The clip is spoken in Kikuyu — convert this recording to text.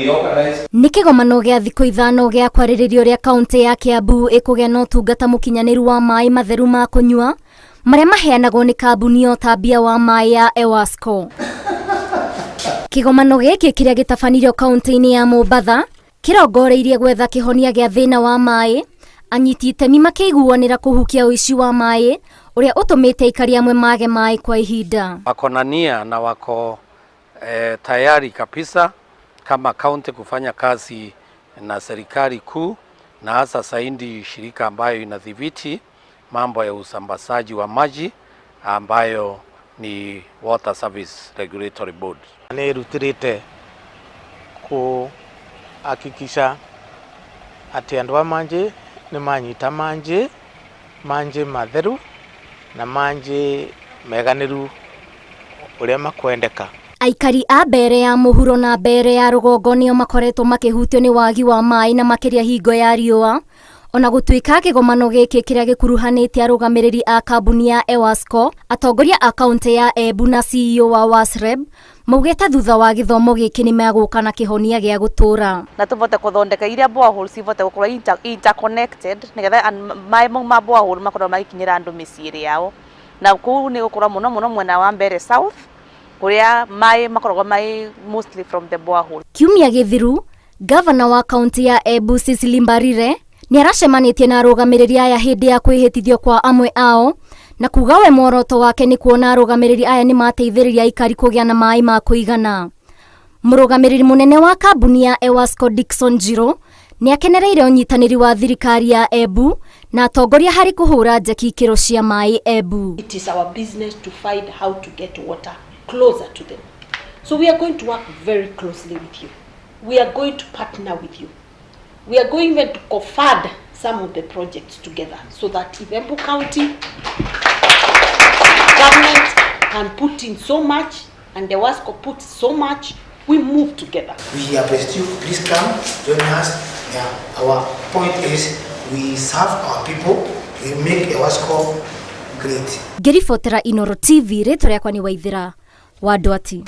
We organize Nĩ kĩgomano gĩa thikũ 5 gĩa kwarĩrĩria ũrĩa kaũntĩ ya Kiambu ĩkũgĩa na ũtungata mũkinyanĩru wa maĩ matheru ma kũnyua marĩa maheanagwo nĩ kambuni ya ũtambia wa maĩ ya EWASCO. Kĩgomano gĩkĩ kĩrĩa gĩtabanirio kaũntĩ-inĩ ya Mombatha kĩrongoreirie gwetha kĩhonia gĩa thĩna wa maĩ, anyiti itemi makĩiguanĩra kũhukia ũici wa maĩ ũrĩa ũtũmĩte aikari amwe mage maĩ kwa ihinda. Wako na nia na wako tayari kabisa kama kaunti kufanya kazi na serikali kuu na hasa zaidi shirika ambayo inadhibiti mambo ya usambazaji wa maji ambayo ni Water Service Regulatory Board. Nĩ ĩrutĩrĩte kũhakikisha atĩ andũ a manjĩ nĩ manyita manjĩ, manjĩ matheru na manjĩ meganĩru ũrĩa makwendeka. Aikari a Mbeere ya mũhuro na Mbeere ya rũgongo nĩo makoretwo makĩhutio nĩ wagi wa maĩ na makĩria hingo ya riũa. Ona gũtuĩka kĩgomano gĩkĩ kĩrĩa gĩkuruhanĩtie arũgamĩrĩri a kambuni ya EWASCO, atongoria a kaũntĩ ya Embu na CEO wa WASREB maugĩte thutha wa gĩthomo gĩkĩ nĩ megũka na kĩhonia gĩa gũtũra. Na tũvote kũthondeka iria boreholes ivote gũkorwo interconnected nĩgetha maĩ mau ma borehole makorwo magĩkinyĩra andũ mĩciĩ yao, na kũu nĩ gũkorwo mũno mũno mwena wa Mbeere South kũrĩa maĩ makoragwo maĩ mostly from the borehole. Kiumia gĩthiru, gavana wa kaunti ya Embu Cecily Mbarire nĩ aracemanĩtie na arũgamĩrĩri aya hĩndĩ ya kwĩhĩtithio kwa amwe ao na kuga we muoroto wake nĩ kuona arũgamĩrĩri aya nĩ mateithĩrĩria aikari kũgĩa na maĩ ma kũigana. Mũrũgamĩrĩri mũnene wa kambuni ya EWASCO Dickson Njirũ nĩ akenereire ũnyitanĩri wa thirikari ya Embu na atongoria harĩ kũhũra njeki ikĩro cia maĩ Embu. It is our business to find how to get water closer to them. So we are going to work very closely with you. We are going to partner with you. We are going even to co-fund some of the projects together so that if Embu County government can put in so much and the EWASCO puts so much, we move together. We appreciate you. Please come, join us. Yeah, our point is we serve our people, we make EWASCO great. Ngĩribotera Inooro TV, rĩtwa rĩakwa nĩ Waithĩra wa Ndwati.